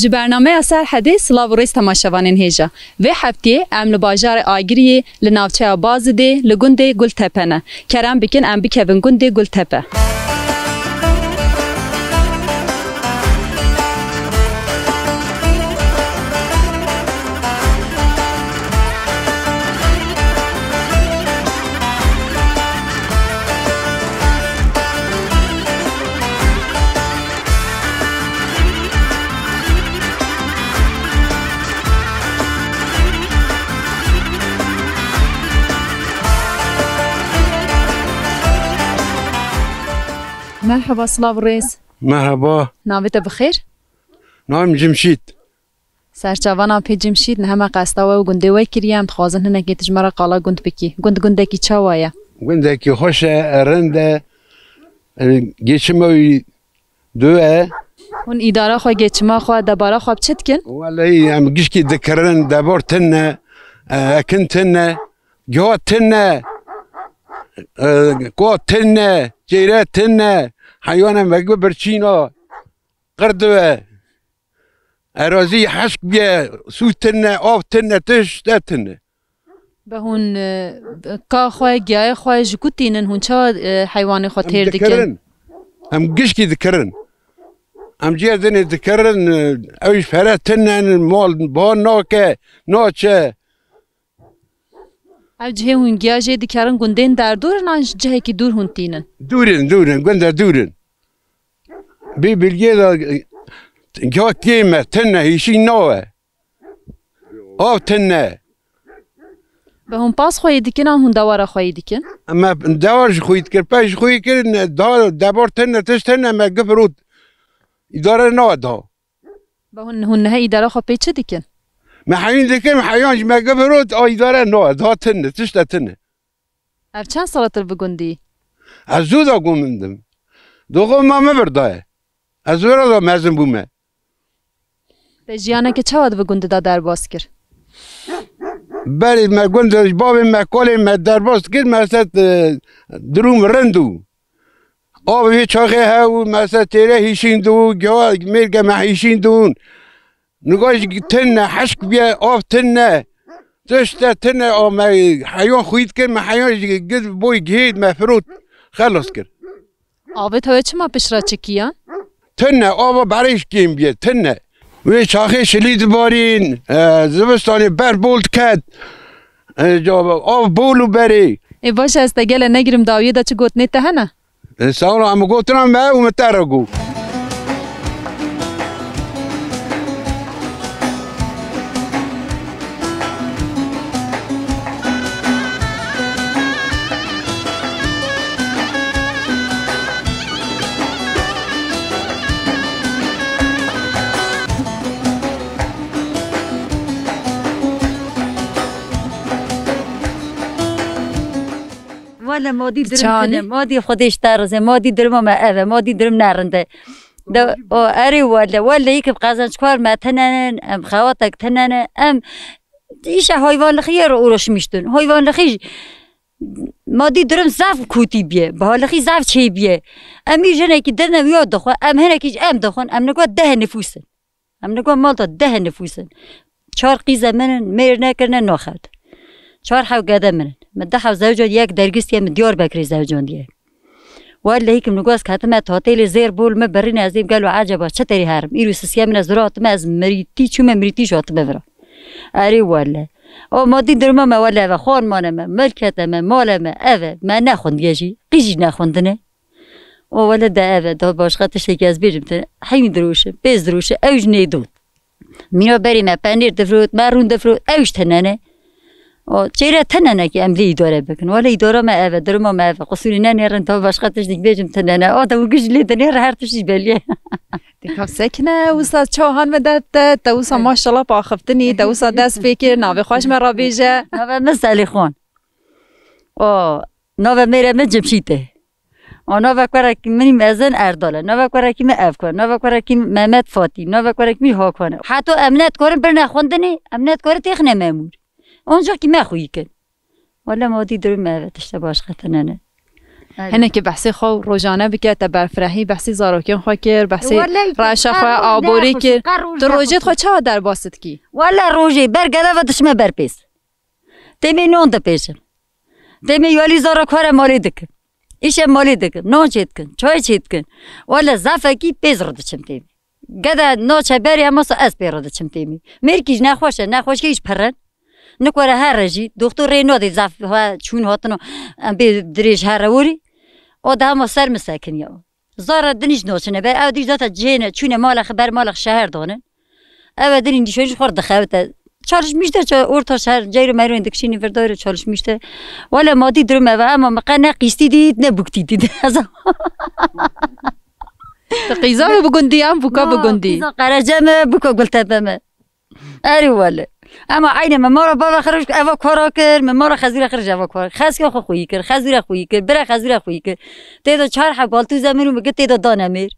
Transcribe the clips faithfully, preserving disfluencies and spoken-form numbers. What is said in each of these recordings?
Ji bernameya Serhedê silav û rêz temaşevanên hêja. Vê heftiyê em li bajarê Agiriyê, li navçeya Bazidê, li gundê Gultepe ne. Kerem bikin em bikevin gundê Gultepe. Merheba, silav û rêz. Merheba. Navê te bi xêr? Navê min Cimşît. Serçavana pê Cimşît, niha me qesta we û gundê we kiriye, em dixwazin hinekê tu ji me re qala gund bikî. Gund gundekî çawa ye? Gundekî xweş e, rind e, e, geçima wî du e. Hûn îdara xwe, geçima xwe, debara xwe bi çi dikin? Welehî em gişkî dikirin, debar tune, e, ekin tune, gihat tune, e, got tune, çêre tune, heywana me gu birçîna, qir du e. Erazî hişk bûye, sû tune, av tune, tişt e tune. Be hûn, e, ka xwe, giyayê xwe ji ku tînin, hûn çawa, e, heywanê xwe Em têr dikin? dikirin. Em gişkî dikirin. Em ciya dinê dikirin, e, ew ji pere tinen, mal ba nake, naçe. Ev cihê hûn giya jê dikerin gundên derdor in an ji cihekî dûr hûn tînin? Dûr in, dûr in, gund e dûr in. Bê bilgê de, e, giya kêm e, tune, hîşî nawe. Av tune. Be hûn pas xweyî dikin an hûn dewara xweyî dikin? Em dewar ji xweyî dikir, pey ji xweyî kir, ne, da, debar tune, tişt tune, me gifirot. Îdare nawe da. Be hûn, hûn niha îdara xwe pê çi dikin? Me heyîn dikin, me heyan ji me gifirot, a îdare nawe, da tune, tişt e tune. Ev çend sala tu li vi gundî yî? Ez zû da gund indim. Doxo ma min vir daye. Ez wira da mezin bûme. Te jiyaneke çawa di vi gundî da derbas kir? Berê me gund, ji bavê me, kolê me derbas kir, me se, e, durum rind û. Av vê çaxê hew, me se têre hîşîn dû, giya mêrge me hîşîn dûn. Niga jî tune, hişk bûye, av tune. Tişt e tune, a me heyan xwît kir, me heyan jî gir boy gihêt, me firot, xelas kir. Avê te wê çima pişt re çikiyan? Tune, ava berê jî kêm bûye, tune. Wê çaxê şilî dibarîn, e, zivistanê ber bol diket. E, ca-, av bol û berê. Ê baş e, ez te gele negirim dawiyê de çi gotinê te hene? E, sağ ol, em gotina me û min te re got. Wele madî durum Çanî? tune, madî Xwedê ji te rize, madî duruma me ev e, madî durum ne rind e. De, o, erê wele, wele yek bi qezençkar me tune ne, em xewatek tune ne, em îşe hayvanlixiyê re uğraşmıştın. Hayvanlixî j-, madî durum zaf kûtî bîye, bihalixî zaf çê bîye. Em î jinekî dine wiya dixwe, em hinekî ji em dixwin, em nigwa deh nifûs in. Em nigwa mal da deh nifûs in. Çar qîze min in, mêr nekirine naxevdin. Çar hew gede min in. Min deh hew zewca yek dergistiye, min Diyarbekirê zewcandiye. Wellehî kim nigwa ez ketime tatêlê zêr bol min birîne, ez êm gelo eceba çi terî herim. Îro sisiye min ez dura hatime, ez mirîtî çûme, mirîtî jî hatime vira. Erê welle. O madî duruma me welle eve, xanmane me, milkete me, male me, eve, me nexwindiye jî, qîj jî nexwindine. O wele de ev e, da başqa tiştekî ez bêjim te, heyî diroş e, pêz diroş e, ew ji nêdon. Mîna berê me penêr difirot, me rûn difirot, ew ji tine ne. O çêre tine ne ki em lê îdare bikin. Wele îdara me ev e, duruma me ev e. Qusûrî nenêrin, da başqa tiştekî bêjim tine ne. O da û giş lê dinêre her tiştî belî ye. Dikap sekine, wisa çawa han me dert te, te wisa maşallah paxiftinî, te wisa dest pê kir, navê xwe ji me re bêje. Navê min Selîxan. O, navê mêrê min Cimşît e. O nava kurekî min mezin Erdal e. Nava kurekî min Evko e. Nava kurekî min Mehmet Fatî. Nava kurekî min Hakan e. Heta em nedikarin birine xwendinê, em nedikarin têxine memûr. Ancak ki me xwî kin. Wele madî durum me evet işte başqa tine ne. Erê. Hinekî behsê xwe û rojane bike, te berfirehî, behsê zarokên xwe kir, behsê Wele, reşa xwe aborî kir. Tu rojê xwe çawa derbas dikî? Wele rojê ber gele ve dişime ber pêz. Têmê non dipêjim. Têmê yalî zara kare malê dikim. Îşe malê dikim. Non çê dikim. Çay çê dikim. Wele zafekî pêz re diçim têmê. Gede naçe berê hema sa ez pê re diçim têmê. Mêrkî jî nexweş e, nexweşkê jî pirin. Nikore here jî, doktor rê nadê zaf he çûn hatino, em bê dirêj here worî. O da hema ser min sekiniya. Zara dinî jî naçine ber, ew dî zaten cihêne, çûne mala xwe ber mala xwe şeher danin. Ew ê dinî nîşan jî xwe re dixebite. Çalışmış de ça-, orta şeher, ceyro meyrên dikişînî vir daire çalışmış de. Wele madî durum ev e, ama min qe ne qîstî dît, ne buktî dît. Tu qîza ve bi gundî em buka bi gundî. Qîza Qerece me, buka Gultepe me. Erê wele. Ema eyne me mara bava xirij eva kara kir, me mara xezûre xirij eva kara. Xeskiya xwe xweyî kir, xezûre xweyî kir, bire xezûre xweyî kir. Tê de çar heb baltûze min û min git tê de dane mêr.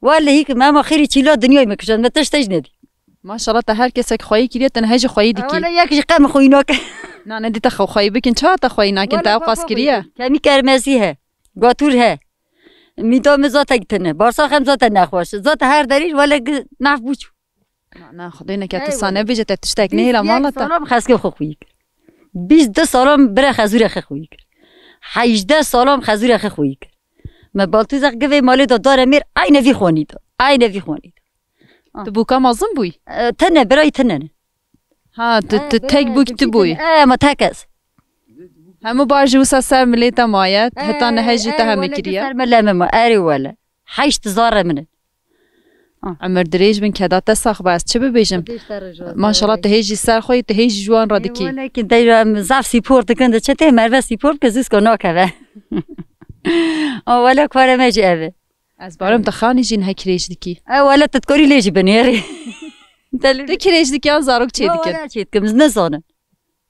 Wele hî ki me ema xêrî çîla dinyayê me kişand, me tişt tişt nedî. Maşallah te her kesek xweyî kiriye, te niha jî xweyî dikî. Wele yek jî qe min xweyî nake. Na, ne dî te xwe xweyî bikin, çawa te xweyî nakin, te ew qas kiriye? Kemî kermesî he, gatûr he. Mîda min zate tine, barsax hem zate nexweş. Zate her derî wele gi-, naf bûç. Na, na, Xwedê neke tu sa nebêje, te tiştek nehêla mala te. Salam xeskê xwe xwî kir. Bîst du salam bire xezûre xwe xwî kir. Hejdeh salam xezûre xwe xwî kir. Me baltûzek givê malê de dare mêr, eyne vî xwanî de. Eyne vî xwanî de. Tu bûka mezin bûyî? E, tine, birayî tine ne. Ha, tu, tu tek bûk tu bûyî. E, ma tek ez. Hemû bar jî wisa ser milê te maye, heta nihe jî te heme kiriye. Ser milê me ma, erê wele. Heşt zare min in. Emir dirêj bin, keda te sax be, ez çi bibêjim? Maşallah, tu hê jî ser xwe yî, tu hê jî ji wan re dikî. Wele ki dey em zaf spor dikin, de çi tê merve spor bike zû ko nakeve. O wele kare me jî ev e. Ez barim te xanî jî nihe kirêj dikî. E, wele tu dikorî lê jî binêrî. Tu kirêj dikî yan zarok çê dikin? Wele çê dikim, ez nizanim.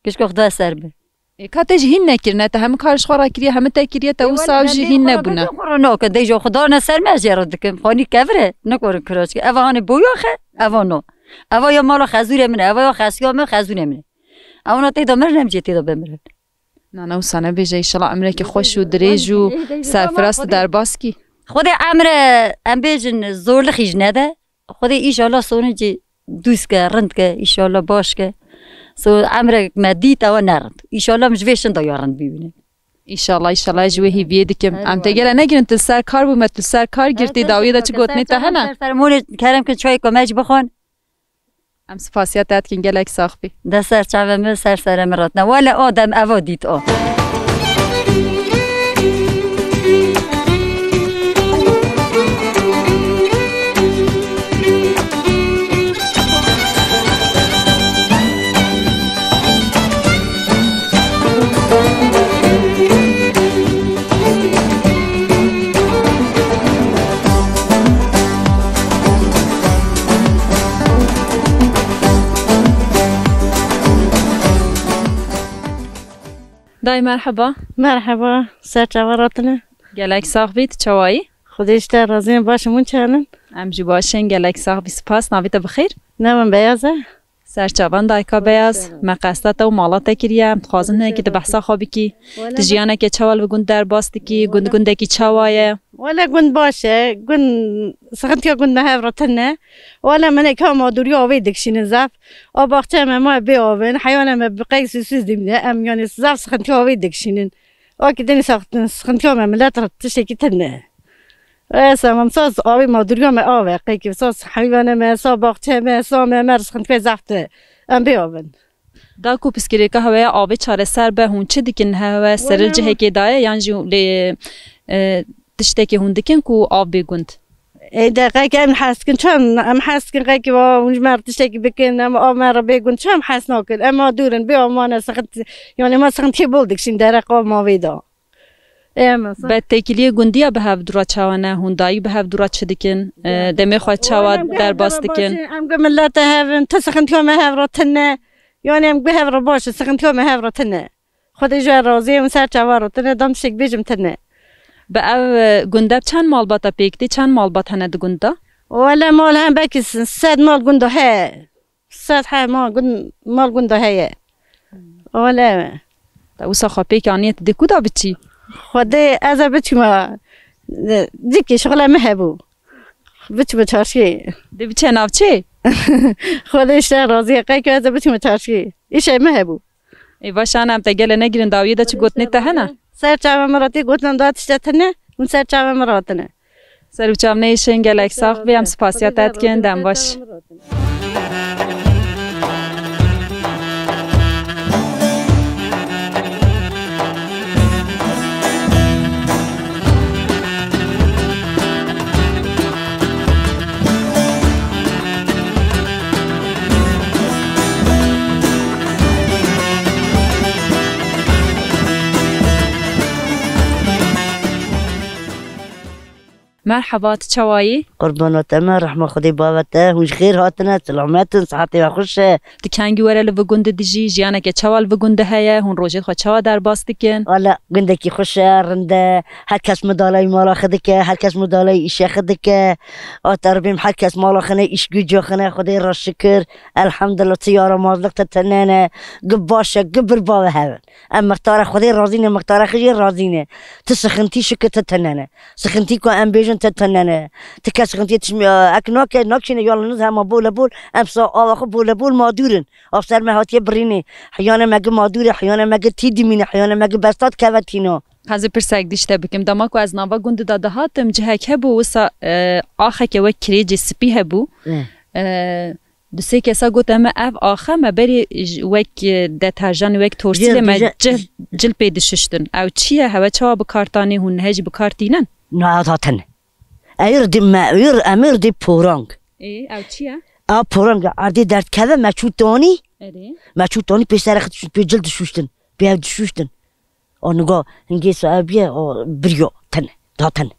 Kişko Xuda ser be. Ê, ka te jî hîn nekirine, te hemû kar ji xwe re kiriye, hemû te kiriye, te wisa ew jî hîn nebûne. Xwe re nake, dê ji xwe darne ser me, ez jê re dikim. Xanî kevir e, nikorin kiraç ke. Eva hanê boya xe, eva no. Eva ya mala xezûrê min e, eva ya xesiya min, xezûrê min e. Ewana tê de mirin, em jê tê de bimirin. Na, na, wisa nebêje, înşallah emrekî xweş û dirêj û serfiraz tu derbas kî. Xwedê emre, em bêjin, zorlixî ji nede. Xwedê înşallah sonicê dûz ke, rind ke, înşallah baş ke. So emrek me dît ewa ne rind. Înşallah min ji vê şinda ya rind bibîne. Înşallah, înşallah, ez ji wê hîviyê dikim. Em te gele negirin, tu li ser kar bû, me tu li ser kar girtî, dawiyê de çi gotinê te hene? Ser sermonê kerem kin çayê ku me jî bixwin. Em spasiya te dikin, gelek sax bî. De ser çavê min, ser serê min ratine. Wele o dem evo dît o. Dayê merheba. Merheba, ser çava ratine. Gelek sax bî, tu çawayî? Xwedê ji te razî, baş in, hûn çanin? Em jî baş in, gelek sax bî, spas. Navê te bi xêr? Navê min Beyaz e. Ser çavan dayika Beyaz, me qesta te û mala te kiriye, em dixwazin hinekî tu behsa xwe bikî. Tu jiyaneke çawa li gund derbas dikî, gund gundekî çawa ye? Wele gund baş e, gund, sixintiya gund me hev re tune. Wele min eka madûriya avê dikişînin zaf. A baxçeya me ma bê avin, heywana me bi qey sûsûz dimîne, em yanî zaf sixintiya avê dikişînin. Wekî dinî sax-, sixintiya me milet re tiştekî tune. Esa em saz avê madûriya me av e, qey ki saz heywana me, sa baxçe me, sa me, me re sixintiya zaf tune. Em bê avin. Da ku pirsgirêka hewe ya avê çareser be, hûn çi dikin? Hewe seril cihekê daye yan jî lê, e, tiştekê hûn dikin ku av bê gund? Ê, de qey ke em hez dikin, çi em, em hez dikin qey ke wa hûn ji me re tiştekî bikin, em av me re bê gund, çi em hez nakin? Em ma dûr in, bê av mane sixint, yanî ma sixintiyê bol dikişîn dereq av mavê da. Ê, em sa- Be têkiliyê gundiya bi hev dû re çawa ne? Hûn dayî bi hev dû re çi dikin? E, demê xwe çawa derbas dikin? Em gu milete hev in, ti sixintiya me hev re tune. Yanî em gu hev re baş in, sixintiya me hev re tune. Xwedê ji we razî ye, hûn ser çava re tune, dam tiştek bêjim tune. Bi ev, e, gund de çend malbata pêk tê, çend malbat hene di gund de? Wele mal hem belkî s-, sed mal gund de heye. Sed he mal gund, mal gund de heye. Wele. Te wisa xwe pêk aniye, tu dê ku de biçî? Xwedê ez ê biçime, e, dikî şixulê min hebû. Biçime çarşiyê. Dê biçe navçê? Xwedê ji te razî ye, qey ku ez ê biçime çarşiyê. Îşê min hebû. Ê, baş, ana em te gele negirin dawiyê de çi gotinê te hene? Ser çavê min re tê gotin da tişte tune, hûn ser çavê min re hatine. Ser û çavneyê şên gelek sax bê, em spasiya te dikin, dem baş. Merheba, tu çawa yî? Qurbana te me, rehma Xwedê bava te, hûn ji xêr hatine, selamet in, sihetê we xweş e. Tu kengî were li vi gundî dijî, jiyaneke çawa li vi gundî heye, hûn rojê xwe çawa derbas dikin? Wala gundekî xweş e, rind e, her kes midalayî mala xwe dike, her kes midalayî îşe xwe dike. Ata Rebîm her kes mala xwe ne, îş güca xwe ne, Xwedê re şikir. Elhamdulillah, tu yaramazlik te tenene, gi baş e, gi bir bavê hev in. Em mixtara Xwedê razî ne, mixtara xwe jî razî ne. Tu sixintî şikir tu tenene. Sixintî ku em bêjin tu tenene. Ti kes sixintiyê tişmî, ek nake, nakşîne yalnız hema bole bol, em sa ava xwe bole bol madûr in. Av ser me hatiye birînê. Heyane me gi madûr e, heyane me gi tî dimîne, heyane me gi besta dikeve tîna. Ez ê pirsek dî ji te bikim. Dema ku ez nava gundî de dihatim, cihek hebû, wisa, e, axeke wek kirêcê spî hebû. Eh. E, du sê kesa got, "Em ev axe me berê j-, wek, e, deterjan, wek torsîlê Cil, me cil. cil, cil pê dişuştin." Ew çi ye? Hewe çawa bi kar tanê, hûn nihe jî bi kar tînin? Na, ew hatine. Eyr di me, eyr, em êr di porang. Ê, ew çi ye? A porang, erdê derdikeve, me çû tanî. Erê. Me çû tanî pê serê xwe dişuşt, pê cil dişuştin. Pê ev dişuştin. O niga hingê saebiye, o biriyo tene, da tene.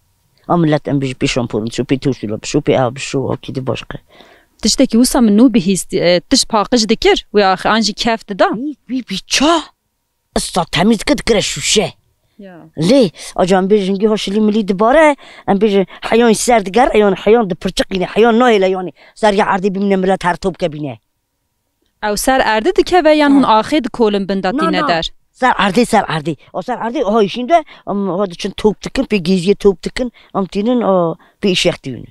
A millet em bijî pê şamporin, şu pê tûşîla, şu pê ev, şu o kî di başqe. Tiştekî wisa min nû bihîst, e, tişt paqij dikir, wê ax-, an jî kef dida? Bî, bî, bî ça. Ista temîz dikir, dikire şûşe. Ya. Lê, aca em bêjin hingê ha şilî milî dibare, em bêjin heyan ser digere, yan heyan dipirçiqîne, heyan nahêle yanî. Ser ya erdê bimîne millet her top ke bîne. Ew ser erdê dikeve yan hûn axê dikolin bin de Na, tîne na. der? Ser erdê, ser erdê. O ser erdê, oha îşîn de, em oha diçin top dikin, pê gêziyê top dikin, em tînin, o pê îşex dînin.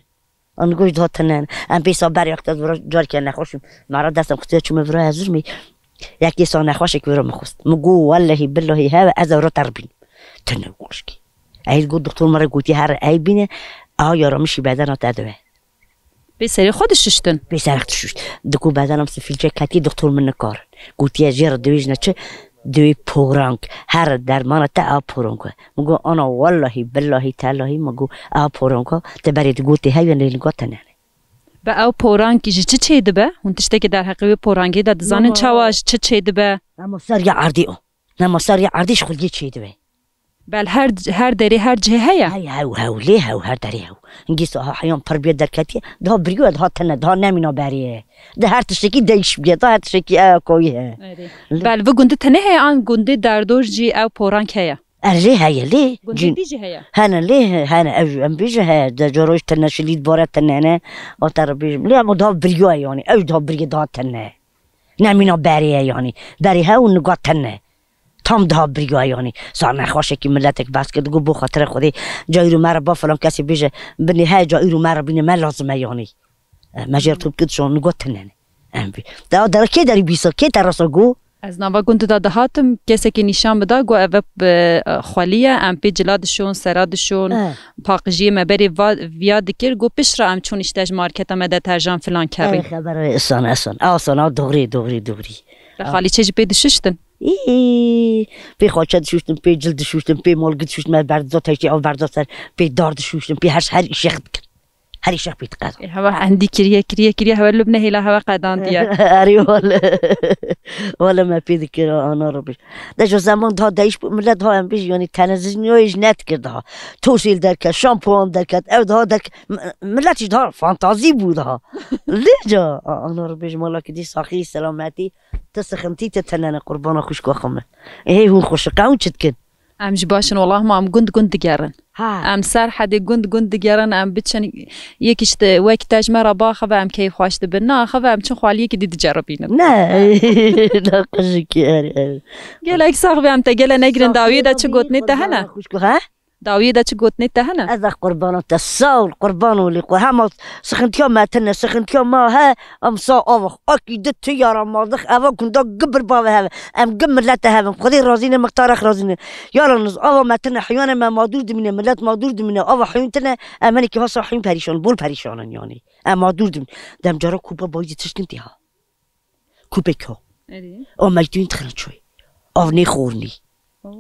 Em goş daha tinen. Em pê sa ber wexta zora carke nexweş im. Mara destem xutiya çûme vira ezir mi. Yekê sa nexweşek vira min xwest. Min got, "Wellehî billahî hewe ez ewro te re bîn." Tine goşkî. Ez got, "Doktor min re gotiye here ey bîne, a yaramişî bedena te dibe." Pê serê xwe dişuştin? Pê serê xwe dişuşt. Diku bedenim sifîlçe ketî, doktor min nikar. Gotiye jê re dibêjine çi? Dibê porang. Her dermana te a porang e. Min got, "Ana wellahî, billahî, tellahî," min got, "A porang e, te berê di gotê hev ya nêlinga te nene." Be ew porang ji çi çê dibe? Hûn tiştekî derheqê wê porangê de dizanin Mama. çawa ji çi çê dibe? Nema ser ya erdê o. Nema ser ya erdê ji xulgê çê dibe. Bel her, her derê, her cihê heye? Hey, hew, hew, lê hew, her derê hew. Hingî sa heyan pir bê derketiye, daha biriyo, daha tene, daha nemîna berê ye. De her tiştekî değiş bûye, daha her tiştekî ew koyî he. Erê. Li- Bel, vi gundî tenê heye, an gundî derdor jî ew porang heye? Er lê heye, lê. Gundî Cin- dî jî heye? Hene, lê he-, hene, ew, em bêjin he, de coro ji tene şilî dibare tene ne, o te re bêjim. Lê ama daha biriyo ye yani, ew daha biriye daha tene. Nemîna berê ye yani. Berê he û niga tene. Tam daha biriya yanî. Sa nexweşekî miletek behs kir, digot, "Bo xatirê Xwedê, ca îro me re ba filan kesê bêje, binê he, ca îro me re bîne, me lazim e yanî." E, me jê re top kir, şon nigot tinene. Em bî. Te a dere kê derî bîsa, kê te rasa got? Ez nava gund de dihatim, kesekî nîşan bida, got, "Ev e, e, xwelî ye, em pê cila dişon, sera dişon, Eh. paqijiyê me berê va-, viya dikir." Got, "Pişt re em çûn îşte ji marketa me deterjan filan kerî." Eh, xebere isan, isan. Asan, a, doğrî, doğrî, doğrî. Li xalîçe jî pê dişuştin? Î, pê xalçe dişuştin, pê cil dişuştin, pê malgî dişuştin, me berdiza teştê ew berdiza ser, pê dar dişuştin, pê her, her îşex dikin. Her îşex pê diqeda. Ê, hewa endî kiriye, kiriye, kiriye, hewa lib nehêla, hewa qedandiye. Erê wale. Wale me pê dikir, ana Rebî. De ji zeman daha değiş bû, millet daha em bêjî, yanî tenezîniyê ji net kir daha. Tosêl derket, şampuan derket, ew daha derket. M-, millet jî daha fantazî bû daha. Lê ca, a-, ana Rebî ji mala kidî saxî, selametî. Ti sixintî ti tenene qurbana xwişka xwe me. Ê hûn xweşiqe hûn çi dikin? Em jî baş in, wela hema em gund gund digerin. Ha. Em ser hedê gund gund digerin, em biçin, yek işte wek te ji me re biaxive, em keyfxweş dibin. Naxive, em çin xwe li yekî dî diceribînin. Ne, ne qijikî, erê, erê. Gelek sax be, em te gele negirin. Dawiyê de çi gotinê te hene? Xwişko, ha? Dawiyê de çi gotinê te hene? Ez de qurbana te, sağ ol, qurban olî xwe. Hema sıkıntıya me tine, sıkıntıya me he, em sağ ol. Akî di tu yaramazlık, eva gunda gibir bave heve. Em gim millete hevin. Xwedê razî ne, mixtarek razî ne. Yalnız ava me tine, heywanê me mağdur dimîne, millet mağdur dimîne. Ava heywan tine, em henekî hasa heywan perîşan, bol perîşan in yani. Em mağdur dimîne. Dem cara kupa bayî tişkin tê ha. Kupê ka. Erê. O mecdûn tixine çay. Av nêxornî. Oo.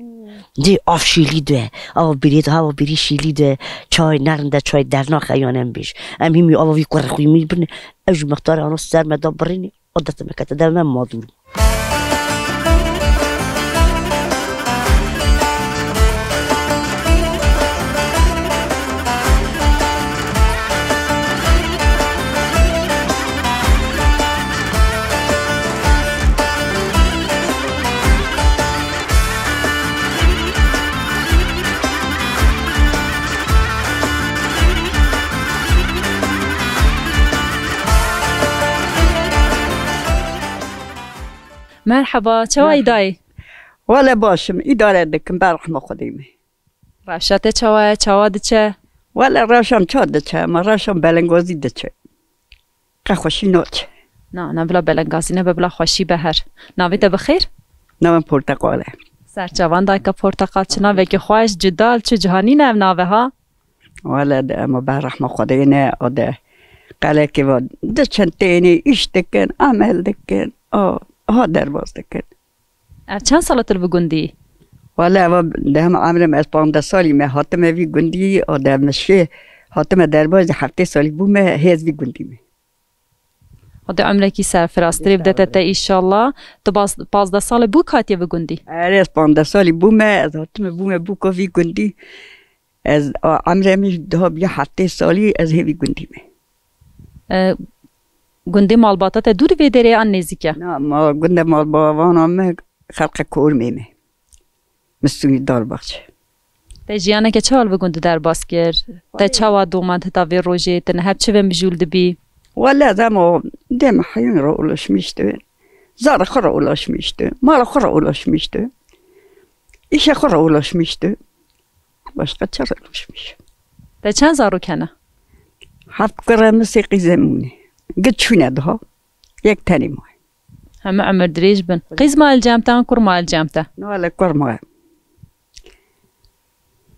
Dê av şîlî de, av birî de, av birî şîlî de, çay nerinde, çay dernaxe yan em bêj. Em hîmî ava vî kurê xwî mî birine, ew ji mixtarê ano ser me da birînî, o dest me kete, dev me mağdur. Merheba, çawa Merheba. Îdayê? Wele baş im, îdare dikim, ber rehma Xwedê me. Rewşa te çawa ye, çawa diçe? Wele rewşan ça diçe, ma rewşan belengazî diçe. Qe xweşî naçe. Na, na bila belengazî nebe, bila xweşî be her. Navê te bi xêr? Navê Porteqal e. Serçavan dayka Porteqal, çi navekî xweş, cuda, çi cihanî ne ev nave ha? Wele de ema ber rehma Xwedê ne, o de qelekê ve diçin tênê, îş dikin, emel dikin, o, ha derbas dikin. Ev çend sala tu li bi gundî yî? Wele eva dehema emrê me, ez panzdeh salî me hatime vî gundî, o de me şê hatime derbas de heftê salî bûme, hê ez vî gundî me. Xwedê emrekî serfiraz tirê bidete te înşallah. Tu baz-, pazdeh salê bû hatiye vî gundî? Erê, ez panzdeh salî bûme, ez hatime bûme bûka vî gundî. Ez, a, emrê min jî diha bûye heftê salî, ez hê vî gundî me. E, gundê malbata te dûr vê derê an nêzîk e? Na, ma, gundê malbavana me xelqê Kormê me. Mistûnî Darbaxçe. Te jiyaneke çawa li vî gundî derbas kir? Te Wayê. Çawa domand heta vê rojê? Tu niha bi çi ve mijûl dibî? Wele ez ema dê me heywan re ulaşmıştı. Zarê xwe re ulaşmıştı. Mala xwe re ulaşmıştı. İşe xwe re ulaşmıştı. Başka çi re ulaşmış? Te çend zarok hene? Heft kurê min, sê qîzê min ne. Gi çûne daha. Yek tenê maye. Heme emir dirêj bin. Qîz ma li cem te an kur ma li cem te? No, wele kur ma.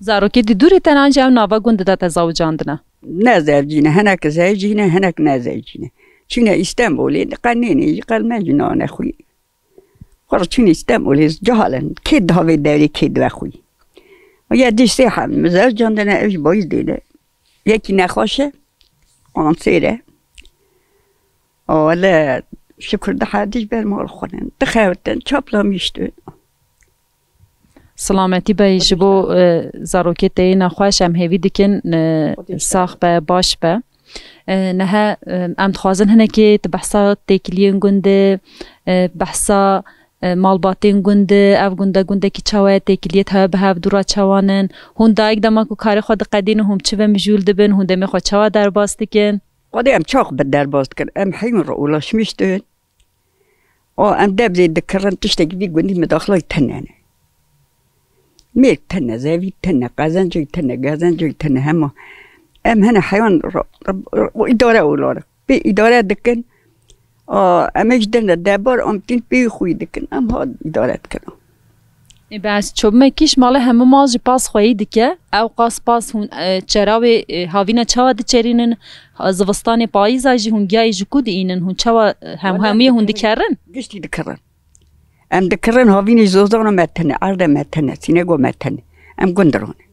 Zarokê di dûrê te ne an jî ew nava gund de te zewicandine? Ne zewicîne, hinek zewicîne, hinek ne zewicîne. Çûne Îstenbolê, di qenênê jî qelme jî nane xwî. Xwe re çûne Îstenbolê, cahil in. Kê diha vê dewrê kê dibe xwî? Ya dî sê heb min zewicandine, ev jî bayîz dêne. Yekî nexweş e, kansêr e. Wele şikir di herdî ji ber mal xwe ne. Dixewitin, çaplamîştin. Silametî be ji bo, e, zarokê te yê nexweş, em hêvî dikin, e, Xwedê sax be, baş be. E, nehe, e, em dixwazin hinekê tu behsa têkiliyên gund e, e, behsa, e, malbatên gund e, ev gund e, gundekî çawa ye, têkiliyê hev bi hev dû re çawan in? Hûn dayik dema ku karê xwe diqedînin, hûn bi çi ve mijûl dibin, hûn demê xwe çawa derbas dikin? Xwedê em çawa xwe bi derbas dikin? Em heywan re ulaşmiştin. O, em debzê dikirin, tiştekî vî gundî midaxilay tune ne. Mêrg tune, zevî tune, qezencê tune, gezencê tune hema. Em hene heywan ro-, ro-, ro-, îdare olar. Pê îdare dikin. A, em ê ji dene debar, em tîn pê xwî dikin. Em ha îdare dikin. Ê, bes çobime kîş malê hemû mal jî pas xweyî dike. Ew qas pas hûn, e, çerawê, e, havîna çawa diçerînin? Ha, zivistanê payîza jî hûn giyayê ji ku diînin? Hûn çawa, e, hem, Wele hemûyê hûn dikirin. Dikerin? Giştî dikirin. Em dikirin havînê zozana me tune, erde me tune, sînego me tune. Em gund rone.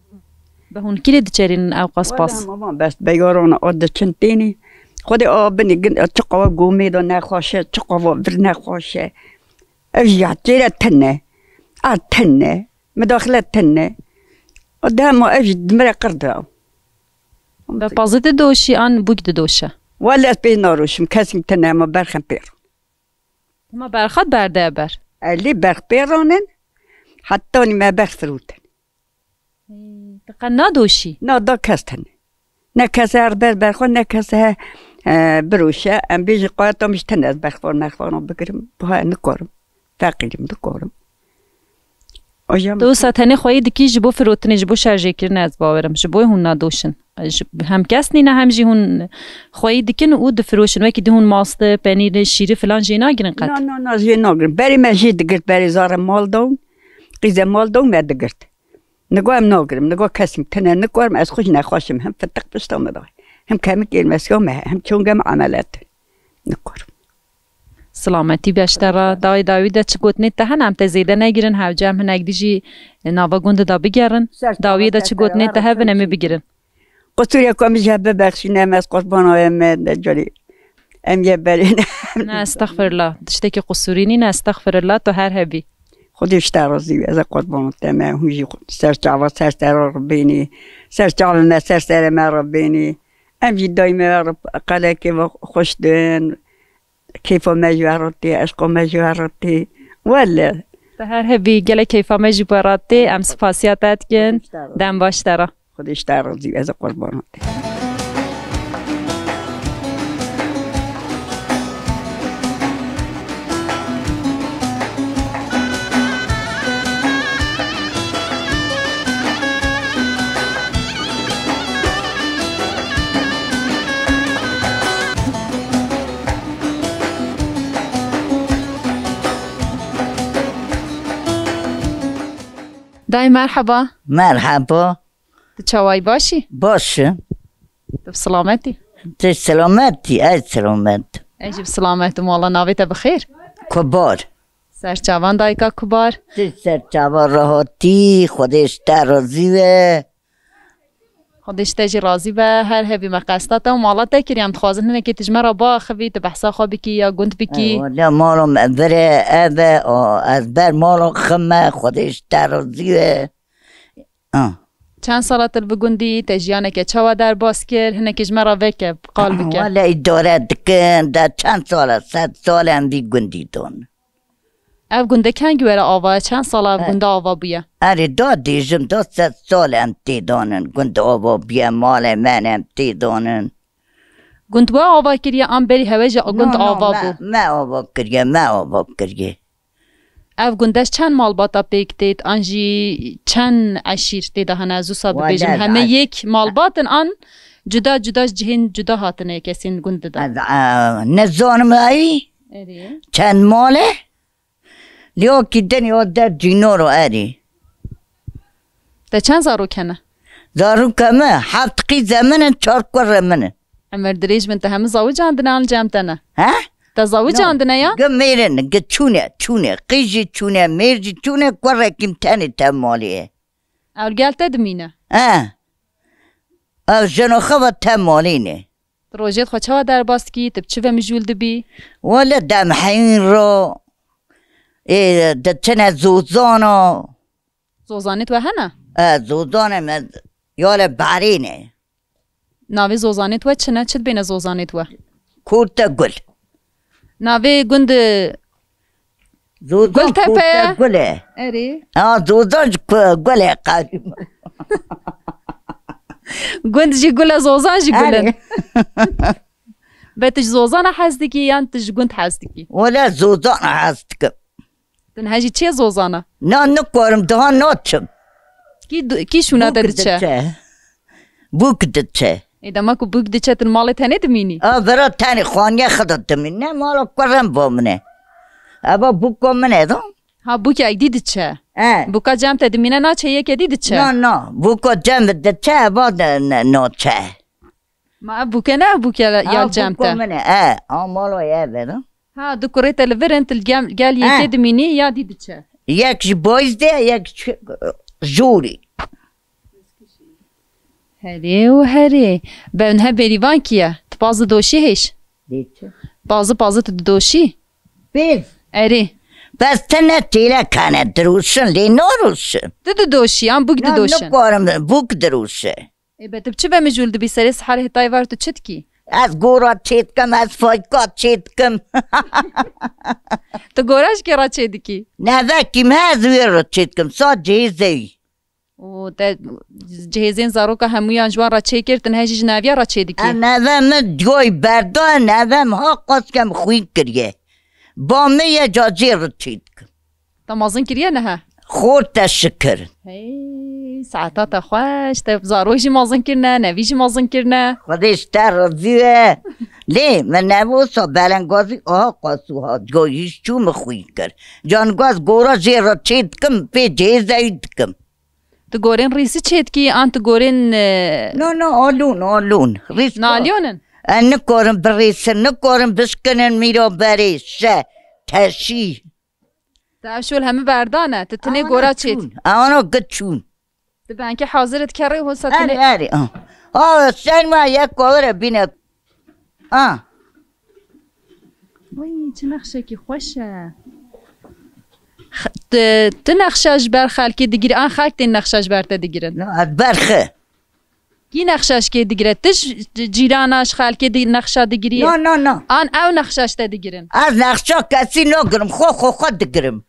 Bi hûn kîrê diçerînin ew qas Wele pas? Em avan bes beyaran a diçin tênî. Xwedê a binî gin, çi qava gomê de nexweş e, çi qava vir nexweş e. Ev jî ya têre tune, a tune, midaxile tune. O dema ev jî dimire qir de. Be pazî didoşî an bûk didoşe? Wele ez pê naroşim, kesî tune, ema berxem pêr. Hema berxat berde ber. Elî berx pêranin, hetanî me berx firotin. Hey. Te qet nadoşî? Na da kes tene. Ne kes her ber berxwe, ne kes he, e, biroşe. Em bêjin qayeta min ji tene ez berxwe mexwana bigirim. Buha nikarim. Feqîrim, nikarim. Hocam, Tu wisa tenê xweyî dikî ji bo firotinê, ji bo şerjêkirinê ez bawerim. Ji bo hûn nadoşin. Ji, hem kes nîne hem jî hûn xweyî dikin û difiroşin. Wekî di hûn mastê, penîrê, şîrî filan jê nagirin qet? Na, na, na, jê nagirin. Berê me jê digirt, berê zarê mal dawin. Qîzê mal dawin me digirt. Nigo em nagirim, nigo kesîm tine nikarim, ez xwe jî nexweş im, him fitiq pişta min de, him kemikê mesiya me, him çonge min emeliyat. Nikarim. Silametî beşte re, dawî dawî de çi gotinê te hene, em te zêde negirin, hewce em hinek dî jî nava gundê de bigerin. Dawiyê de çi gotinê te hebin, em ê bigirin. Qusûrê ku min ji hev bibexşîne, em ez qurbana we me de carî. Em yê berê ne. Ne, estexfirullah. Tiştekî qusûrî nîne, estexfirullah, tu her hebî. Xwedê ji te razî be, ez ê qurbana te me, hûn jî ser çava, ser sera re bênî, ser çavê me, ser serê me re bênî. Em jî daîme re qelekê ve xweş din, kêfa me ji we re tê, eşqa me ji we re tê. Wele. Te her hebî, gelek keyfa me jî bi we re tê, em spasiya te dikin. Xwedê ji te razî. Dem baş te re. Xwedê ji te razî be, ez ê qurbana te. Dayê, merheba. Merheba. Tu çawayî, baş î? Baş im. Tu bi silamet î? Tu silamet î, ez silamet. Ez jî bi silamet im, wala navê te bi xêr? Kubar. Ser çavan dayika Kubar. Tu ser çava rahatî, Xwedê ji te razî be. Xwedê ji te jî razî be, her hebî, me qesta te û mala te kiriye, em dixwazin hinekê tu ji me re biaxivî, tu behsa xwe bikî ya gund bikî. Ewa, ne mala me vir e, ev e, a, ez ber mala xim me, Xwedê ji te razî be. Ah. Çend sala tu li bi gundî, te jiyaneke çawa derbas kir? Hinekî ji me re veke, qal bike. Wele îdare dikin, de çend sal e, sed sal e em vî gundî don. Ev gundê kengî were ava ye? Çend sala ev gundê ava bûye? Erê, da dêjim, da sed sal e em tê danin. Gund ava bûye, malê me ne em tê danin. Gund we ava kiriye, an berî hewe jî gund ava bû? No, no, me, me ava kiriye, me ava kiriye. Ev gunde ji çend malbata pêk têt, an jî çend eşîr tê de hene, ez wisa bibêjim? Wele, heme yek malbat in, an cuda cuda ji cihên cuda hatine kesên gund de? Ez, e, nizanim ayî. Erê. Çend mal e? Lê wekî din ya der dînor o erê. Te çend zarok hene? Zaroka min, heft qîze min in, çar kurê min in. Emer dirêj bin, te hemû zawicandine an cem te ne? He? Te zawicandine ya? Gi mêrin, gi çûne, çûne. Qîz jî çûne, mêr jî çûne, kurekî min tenê te malê ye. Ew gel te dimîne? He. Ew jino xwe ve te malê ne. Tu rojê xwe çawa derbas dikî? Tu bi çi ve mijûl dibî? Wele dem heyîn ro, ê, diçine zozana. Zozanê tu we hene? E, zozanê me yale barê ne. Navê zozanê tu we çi ne? Çi dibêne zozanê tu we? Kurte gul. Navê gund Zozan Gultepe. Kurte gul e. Erê. Ha, zozan ji ku-, gul e qarî. Gund jî gul e, zozan jî gul in. Erê. Be tu ji zozana hez dikî yan tu ji gund hez dikî? Wele zozana hez dikim. Tu niha jî çi ye zozana? Na, nikarim, daha naçim. Kî du-, kî şûna te diçe? Bûk diçe. Ê, dema ku bûk diçe, tu li malê tenê dimînî? A, vera tenê xaniye xwe de dimîn. Ne mala kurem bo min e. Eva bûka min e da. Ha, bûkek dî diçe. E. Bûka cem te dimîne naçe, yeke dî diçe. Na, na. Bûka cem diçe, eva de, ne, naçe. Ma ev bûke ne, ev bûke ya cem te? Bûka min e, e, a mala ye ve da. Ha, du kurê te li vir in, tu gel, gel yekê dimînî ya dî diçe? Yek ji Bayîz de, yek ji Jorî. Herê û herê. Be niha bêrîvan kî ye? Tu paz didoşî hêj? Dê çi? Pazî, pazî tu didoşî? Pêz. Erê. Bes te ne têlek hene, dirûşin, lê narûşin. Tu didoşî, yan bûk didoşin? Nikarim, bûk dirûşe. Ê, be tu bi çi ve mijûl dibî? Serê siharê heta êvar tu çi dikî? Ez gora çê dikim, ez fayka çê dikim. Tu gora ji kê re çê dikî? Nevekî me ez wê re çê dikim, sa cihê zewî. Û te cihêzên zaroka hemûyan ji wan re çêkir, tu niha jî ji neviya re çêdikî? E, neve min diyoy berda, neve min ha qas ke min xwîn kiriye. Ba min ye, ca jê re çêdikim. Te mezin kiriye niha? Xor te şikir. Hey, saeta te xweş, te zarok jî mezin kirine, nevî jî mezin kirine. Xwedê ji te razî be. Lê min nevosa belengazî aha qas û ha diyoy ji çû min xwîn kir. Can gaz gora jê re çêdikim, pê cihêzeyî dikim. Tu gorên rîsî çêdikî an tu gorên, e, No, no, alûn, alûn. Rîs Nalyonin? E, nikorin birîsin, nikorin bişkinin mîro berê, şe, teşî. Te ev şol hemî berdane, tu tinê Ana gora çêt. çûn, ana git çûn. Tu benkê hazir et kerê hosa Erê, tinê. erê, ah. Ah, sen ma yek kovere bine. Ah. Wî, çi nexşekî xweş e. X-, tu, tu nexşa ji ber xelkê digirî, an xelk tên nexşa ji ber te digirin? No, ez berxi. Kî nexşa ji kê digire? Tu ji, ji cîrana, ji xelkê di, nexşa digirî? No, no, no. An ew nexşa ji te digirin? Ez nexşa kesî nagirim, xwe, xwe, xwe digirim.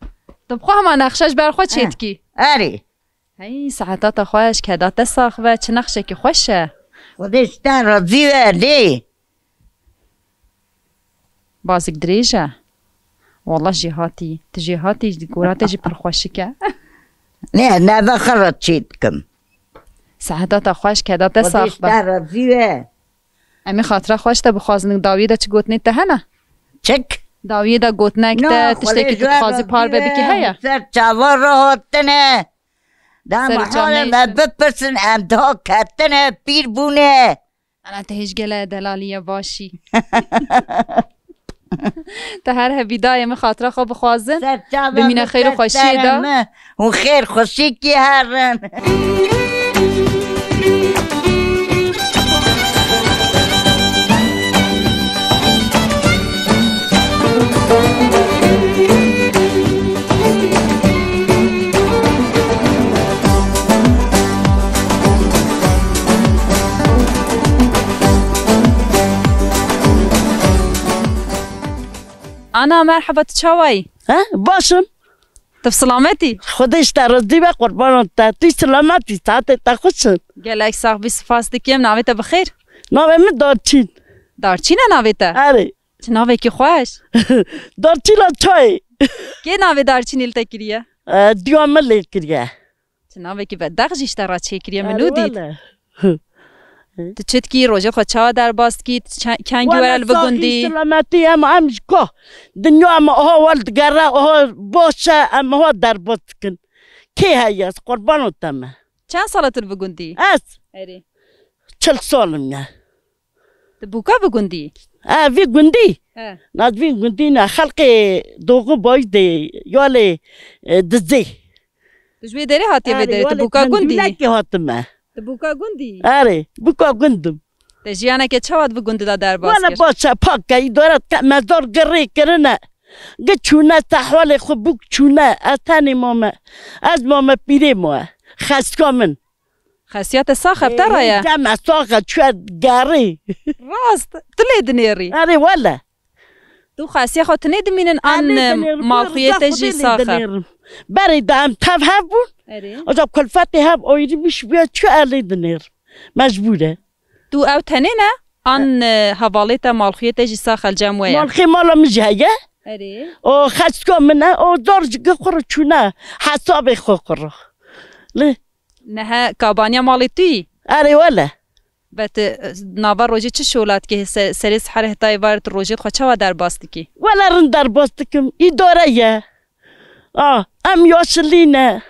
Tu bi xwe hema nexşa ji ber xwe Eh, çêdikî? Erê. Hey, saeta te xweş, keda te sax be, çi nexşekî xweş e. Xwedê ji te razî be, lê. Bazik dirêj e. Wallah jêhatî, tu jêhatî, gora te jî pir xweşik e. Nê, neve xwe re çê dikim. Saeta te xweş, keda te Xwedê sax ji be. te razî be. Em ê xatira xweş te bixwazin, dawiyê de çi gotinê te hene? Çik? Dawiyê de gotinek Na, te, tiştekî Xwedê tu ji we dixwazî razî parve bikî be. heye? Ser çava re hatine. Dema Ser çavê halê me şin. bipirsin, em daha ketine, pîr bûne. Ana te hêj gele delaliye başî. Te her hebî dayê min xatira xwe bixwazin. Ser çava Bimîne min, xeyr û ser xweşiyê serê de. min. Hûn xêr xweşîkî herin. Ana, merheba, tu çawa yî? He, baş im. Tu bi silametî? Xwedê ji te razî be, qurbanan te. Tu silametî, saetê te xweş in. Gelek sax bî, spas dikim. Navê te bi xêr? Navê min Darçîn. Darçîn e navê te? Erê. Çi navekî xweş. Darçîna çayê. Kê navê Darçînî li te kiriye? E, diya min lê kiriye. Çi navekî vedex jî ji te re çêkiriye, min Erê nû dît. wele. Tu çi dikî, rojê xwe çawa derbas dikî, tu çe-, kengî were Wele li vî saxî gundî? silametî em, em ji ka. Dinya em aha wel digere, aha baş e, em aha derbas dikin. Kê heye, ez qurbano te me. Çend sal e tu li vî gundî? Ez? Erê. Çil sal im ya. Tu bûka vî gundî? E, vî gundî? He. Na, vî gundî ne, xelkê Doğu Bayî de, yalê, e, Dizê. Tu ji wê derê hatiye vê Erê, derê, tu wele bûka gundî? Tendûlekê hatime. Tu bûka gundî? Erê, bûka gundim. Te jiyaneke çawa di vî gundî de derbas Wele kir? baş e, pak e, îdare dike, mezar girê kirine. Gi çûne, te hewalê xwe bûk çûne, ez tenê mame. Ez mame pîrê ma. Xeska min. Xesiya te sax e, bi te re ye? Ê, cem e, sax e, çûye gerê. Rast, tu lê dinêrî? Erê, wele. Tu xesiya xwe tinê dimînin an, Em lê dinêrim, malxuyê rıza te jî Xwedê lê sax e? dinêrim. Berê de em tev hev bûn. Erê. Oca kulfetê hev ayrı bir şey, çû ez lê dinêrim. Mecbûr e. Tu ew tenê ne? An, e, hevalê te, malxuyê te jî sax e, li cem we ye? Malxê mala min jî heye. Erê. O xeska min e, o dar ji gi xwe re çûne, hesabê xwe xwe re. Lê Nehe kabaniya malê tu yî? Erê wele. Be tu, e, nava rojê çi şola dikî? Se-, serê sihar heta êvarê tu rojê xwe çawa derbas dikî? Wele rind derbas dikim. Îdare ye. A, em yaşlî ne.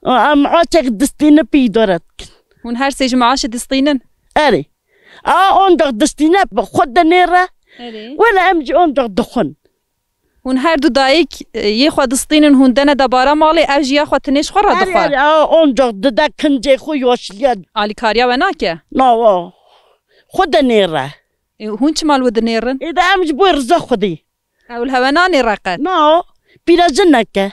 A, em açek distîne pê îdare dikin. Hûn her sê ji maaşê distînin? Erê. A, ancak distîne bi xwe dinêre. Erê. Wele em jî ancak dixwin. Hûn her du dayik, e, yê xwe distînin, hûn dene debara malê, ev jî ya xwe tinê ji xwe re Erê, dixwe. erê, a, ancak dide kincê xwe yaşliye. Alîkariya we nake? Na, wa. Xwe dinêre. E, hûn çima li we dinêrin? Ê de em ji bo rıza Xwedê. Ew li hewe nanêre qet? Na, pîre jineke.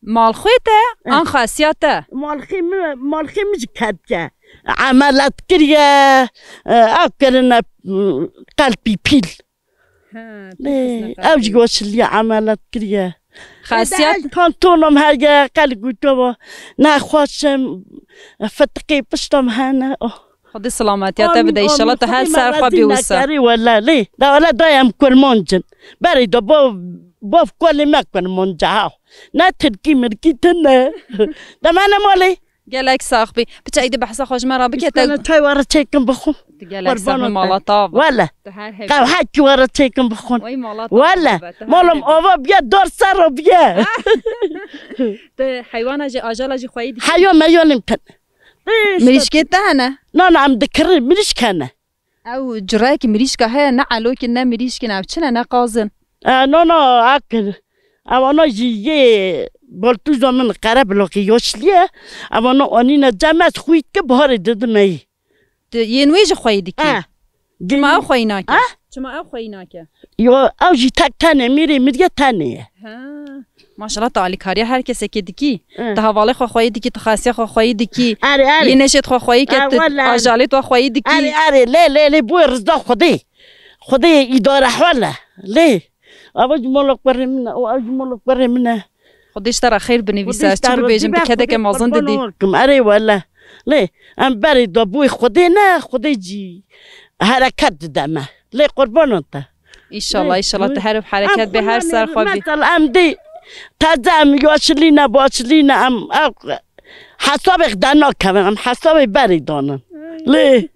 Malxwê te, Eh. an xasiya te? Malxê min, malxê min ji kedke. Emelet kiriye, e, ew kirine, m, qelpî pîl. Ha, Lê, pir xizmet ew jî kiriye. Goşiliye emelet kiriye. Xasiyet. Kantonum heye, qel gotova. Nexweşim, fitiqê pişta min hene. Oh. Xwedê silametiya te bide, înşallah tu her ser xwe bî wisa. Wele lê, da wele dayê em kurmanc in. Berê de bav, bav kolê me kurmanc e, ha. Ne tirkî mirkî tune. De me ne malê. Gelek sax bî. Piçek di behsa xwe ji me re bike te. Çay were çêkin bixwim. Tu gelek sax bî, mala te ava. Wele. Tu her hebî. Qehwekî were çêkin bixwim. Wele. Malum ava biye, dar ser biye. Tu heywana jî, ajala jî xweyî dikî? Heyo meyo nîm tune. Mirîşkê te hene? Na, na, em dikirin, mirîşk hene. Ew curekî mirîşka heye, ne elokî, ne mirîşkî, ne ev çi ne, ne qazin. E, no, no, akir. Ewana jî yê baltûza min qerebilokî yoşliye. Ewana anîne cem ez xwît ki biharê didime yî. Tu yên wê jî xweyî dikî? E. Çima ew xweyî nake? E? Çima ew xweyî nake? Yo, ew jî tek tenê, mîrê miriye tenê ye. Ha. Maşallah, tu alîkariya her kesekê dikî. Hı. Tu hevalê xwe xweyî dikî, tu xasiya xwe xweyî dikî. Erê, erê. Yê neşêt xwe xweyî ke, tu ajalê xwe xweyî dikî. Erê, erê, lê, lê, lê, bo rida Xwedê. Xwedê îdare hwele. Lê. Ava ji mala kurê min e, o ev ji mala kurê min e. Xwedê ji te re xêr binivîse, ez çi bibêjim, tu kedeke mezin didî. Erê wele. Lê, em berê da boy Xwedê ne, Xwedê cî hereket dide me. Lê qurbanan te. Înşallah, înşallah tu her ev hereket bê, her ser xwe bî. Mesela em dê teze em yaşlî ne, başlî ne, em, em hesabê xwe de nakevin, em hesabê berê danin. Lê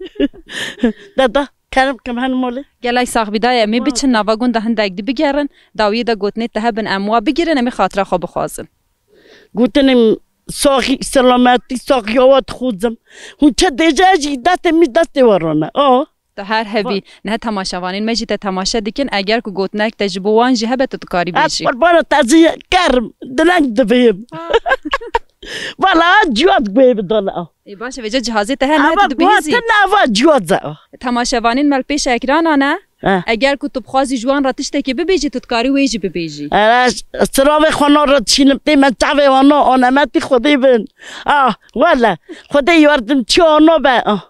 deda, kerem kim hen molê. Gelek sax bî dayê, em ê biçin nava gunda hindek dî bigerin, dawiyê de gotinê te hebin, em wa bigirin, em ê xatira xwe bixwazin. Gotinê saxî, selametî, saxiya we dixwazim. Hûn çi dêje, ez jî destê min destê we re ne. A. Tu her hebî, niha temaşevanên me jî te temaşe dikin, eger ku gotinek te ji bo wan jî hebe, tu dikarî bêjî. Ez qurbana te jî kerim, dileng dibêm. Vala, a ciwat guhê bidana. Ê, baş e, vêca cihazê te hene, tu dibihîzî. Ava ciwat e. Temaşevanên me li pêş ekrana ne. He. Eger ku tu bixwazî ji wan re tiştekê bibêjî, tu dikarî wê jî bibêjî. Silavê xwe na re dişînim, tê me çavê wan na, anemetî Xwedê bin. Ah, wele, Xwedê yardimçiya wan be. Ah.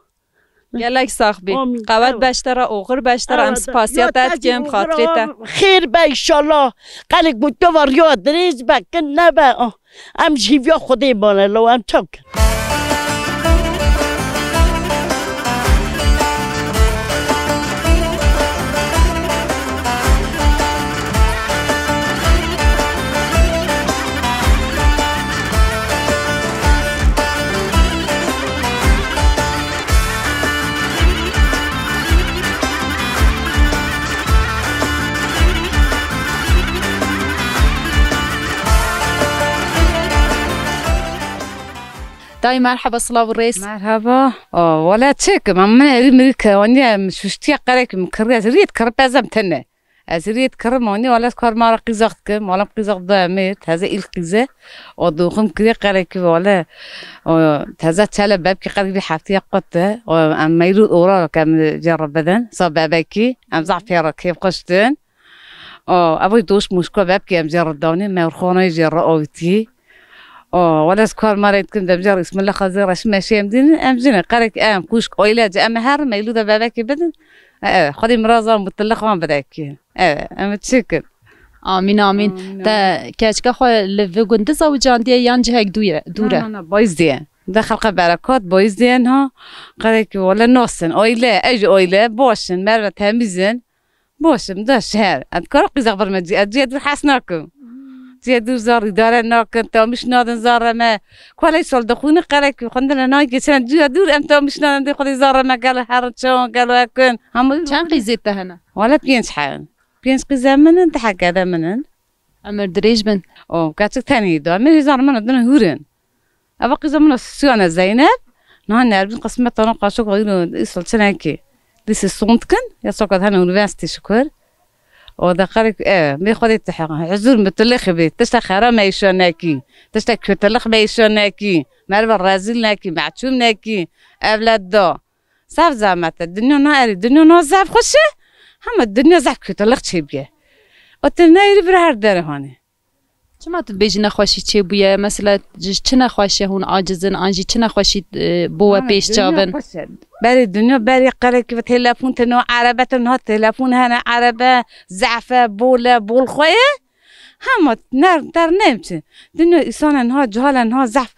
Gelek sax bî. Amîn. Qewet be ji te re, oxir be ji te re, em spasiya te dikin, bi xatirê te. Xêr be înşallah. Qelek gotova riya dirêj be, kin nebe. Ah. Em ji hîviya Xwedê mane, lo em çaw kin. Dayê merheba, silav û rêz. Merheba. O, wele çi kim, em min erî mirî ke, anî em şuştiye qerek min kiriye, rît kirip ez em tene. Ez rît kirim, anî wele kar ma re qîzaq dikim, wele qîzaq da emê, teze îl qîze. O doxim kiriye qerekî wele. O, teze çele bebkî qerekî vî heftiye qut de. O, em meyrû ora ke em jê re bidin, sa bebekî, em zaf pê re kêfxweş din. O, ev doş muşko bebkî em jê re danî, me xanayê jê re avîtî. O, wele ez kar ma re dikim, dem jê re îsmila xezê re şime şê em dînin, em jî ne, qerek em, kuşk, oyle, em her meylû de bebekî bidin. E, e, Xwedê mirazan mutilla xwan bidekî. E, em çi kin? Amîn, amîn. Amîn, amîn. Te keçika xwe li vî gundî zewicandiye yan cihek dûr e? Dûr e? Na, na, na, bayîz diye. De xelqe berekat, bayîz diye niha. Qerekî wele nas in, oyle, ej oyle, baş in, merve temîz in. Baş im, de şeher. Ez dikara qîzek birme cî, ez cî dûr hez nakim. Cî dûr zar îdare nakin, tamîş nadin zar re me. Kolej sol dixwînin, qerekî xwendine nayê, geçen cî dûr em tamîş nadin, dê Xwedê zar re me gelo herin çawan gelo ekin. Hemû Çend qîzê te hene? Wele pênc herin. Pênc qîzê min in, du heke de min in. Emir dirêj bin. O, keçik tenê da. Min hêzan min din hûr in. Eva qîza min a sisiyane Zeynep. Niha Nermin qismet ana qaşok xwe îro îsal çinekî. Lîsê son dikin, ya sokat hene unîversîtê şikur. O de qerik, e, bê Xwedê te huzur mutlixî bê. Tişta xera me îşo nekî. Tişta kötülük me îşo nekî. Merve rezîl nekî, mehçûm nekî. Evlad da. Zaf zehmet e. Dinya na erî, dinya na zaf xweş e. Hema dinya zaf kötülük çêbûye. O te neyri bir her dere hanî. Çima tu dibêjî nexweşî çêbûye? Mesela ji çi nexweşiye hûn aciz in? An jî çi nexweşî, e, bo we pêş çav in? Berê dinya, berê qerekî ve telefon tene, erebe tene, niha telefon hene, erebe zehf e, bol e, bol xwe ye. Hema ner der nêm çi. Dinya îsana niha, cihale niha zehf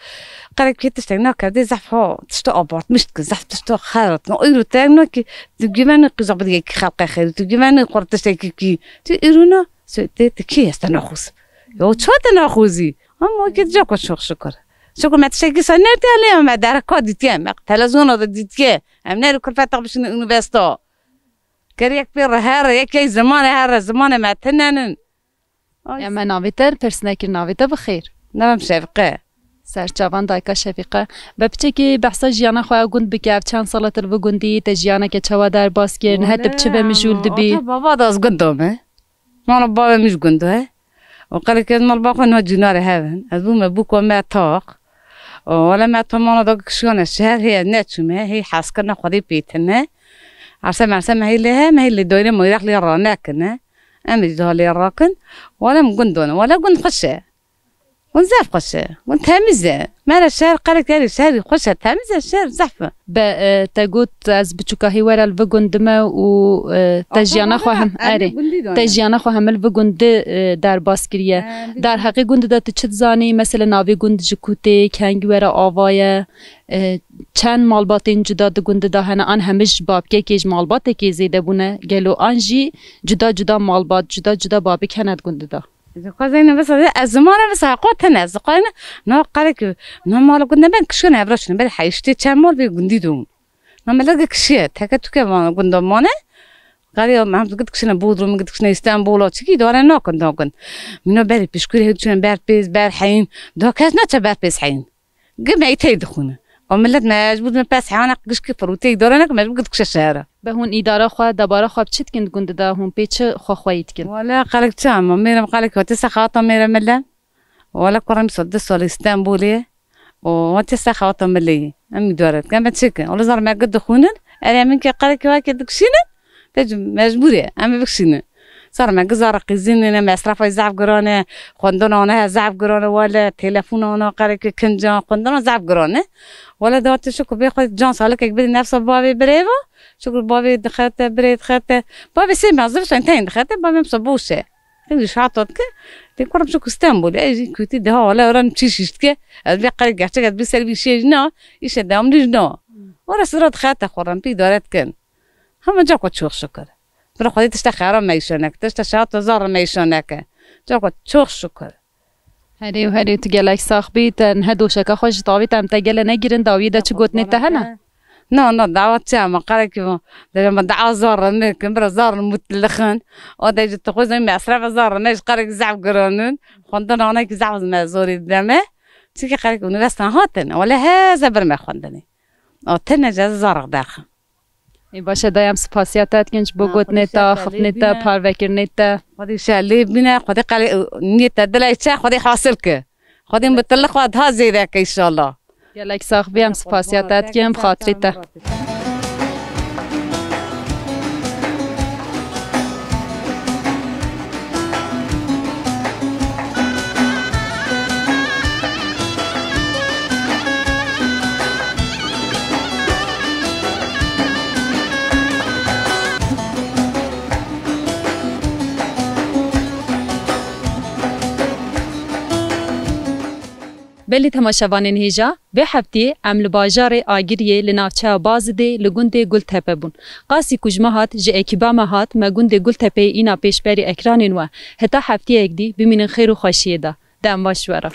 qerekê tiştek nakevdê, zehf ha tişta abartmiş dikin, zehf tişta xera dikin. Îro te nakî, tu güvenî qîza bidî yekî xelqê xêrî, tu güvenî xwe tiştekî kî. Tu îro na, se-, te, te kî heste naxoz? Ya çawa te naxozî? Ama o kê ca ku çok şükür. Çok me tiştekî sa nerdî alê me dereka dîtiye, me televizyona da dîtiye. Em nerî kulfeta bişîne unîversîta. Ker yek pê re here, yek yek zimanê here, zimanê me tinenin. Ay. Em me navê te pirs nekir, navê te bi xêr. Navê min Şefîqe. Serçavan dayika Şefîqe. Be piçekî behsa jiyana xwe ya gund bike, ev çend sala tu li vî gundî, te jiyaneke çawa derbas kir, niha tu bi çi ve mijûl dibî? Ata baba da ez gund dome. Mala bavê min ji gund e. Û qelekê ez mal ba xwe niha cînarê hev in. Ez bûme bûko me taq. Û wele me tamana da kişiyane şehr, hê ez neçûme, hê hezkirine Xwedê pê tine. Erse merse me hê lê he, me hê lê daîre moyrek lê ranekine. Em ê ji daha lê rakin. Wele min gund done. Wele gund xweş e. Gund zef xweş e. Gund temiz e. Mere şehr qelek erê şehrî xweş e, temiz e, şehr zef e. Be, e, te got ez biçûka hê were li vî gund dime û, e, te jiyana xwe hem, erê, te jiyana xwe hemil vî gundî, e, derbas kiriye. Derheqê gundî de tu çi dizanî? Mesela navê gund ji ku tê, kengî were ava ye, e, çend malbatên cuda di gundî de hene, an hemî ji babkekê, ji malbatekê zêde bûne gelo, an jî cuda cuda malbat, cuda cuda babik hene di gundî de? Ji xwe zeyne visa, ez zimanê visa xwe tene, ez xwe ne, no qelek, no mal gundî ben kişkin evra şine, ber heyştê çend mal vê gundî dûn. Na millet kişiye, teke tuke van gunda mane. Gari ya, hem git kişine Bodrum, git kişine İstanbul'a, çiki dare nakın da gund. Mino beri pişkuri hep çine ber pêz, ber heyin. Da kes naçe ber pêz heyin. Gi meytey dixwîne. O millet mecbûr me pes heywana gişkî firûteyî dore neke, mecbûr git kişe şehre. Be hûn îdara xwe, debara xwe bi çi dikin di gundî de? Hûn pê çi xwe xweyî dikin? Wala qelek çi ama, mêrem qelek hate sexawata mêre mille. Wala kuram sed du sal Îstanbulê. O hate sexawata milleyî. Em îdare dikin, em çi dikin? Wala zar me git dixwînin. Erê min ke qelek wake dikişînin. Te mecbûr e, em ê bikişînin. Sar me giza re qîzînê ne, mesrefay zaf giran e, xwendina ne zaf giran e, wele, telefona ne, qerekê kinca, xwendina zaf giran e. Wele, da tu şukur bê xwe can salikek bidî nefsa bavê birêva, şukur bavê dixete, birê dixete. Bavê sê mezin sen teyn dixete, bavê em sa boş e. Hindî şato dike, tê kurim şukur Stenbolê, ey jî kutî daha wele, oran çî şiş dike, ez bê qerek gerçek ez bê ser bî şê jina, îşe devamlı jina. Wele sira dixete xwe rempî idare dikin. Hema ca ku çok şükür. Bira Xwedê tişta xera meyşe neke, tişta şato zar meyşe neke. Ca ku çok şükür. Herê û herê tu gelek sax bî, te niha doşeka xwe ji tavî te em te gele negirin dawiyê de çi gotinê te hene? Na, na, dawa çi ama qerekî bu. Dere me dawa zar me kin, bira zar mutlixin. O de ji tu xwe zey mesref zar me ji qerek zaf gironin. Xwendin anekî zaf me zorî deme. Çiki qerekî unîversîte hatin. Wele heze bir me xwendinê. O tene ce zar derxin. Ê, baş e, dayê, em spasiya te dikin ji bo gotinê te, xiftinê te, parvekirinê te. Xwedî şer lê bîne, Xwedî qelê niyet te dilê çe, Xwedî hasil ke. Xwedî mutlaq xwe daha zêde ke înşallah. Gelek sax bî, em spasiya te dikin, bi xatirê te. Belê temaşevanên hêja, vê heftiyê em li bajarê Agiriyê li navçeya Bazidê li gundê Gultepe bûn. Qasî ku ji me hat, ji ekîba me hat, me gundê Gultepeyê îna pêşberî ekranên we. Heta heftiyek dî, bimînin xêr û xweşiyê de. Dem baş ji we re.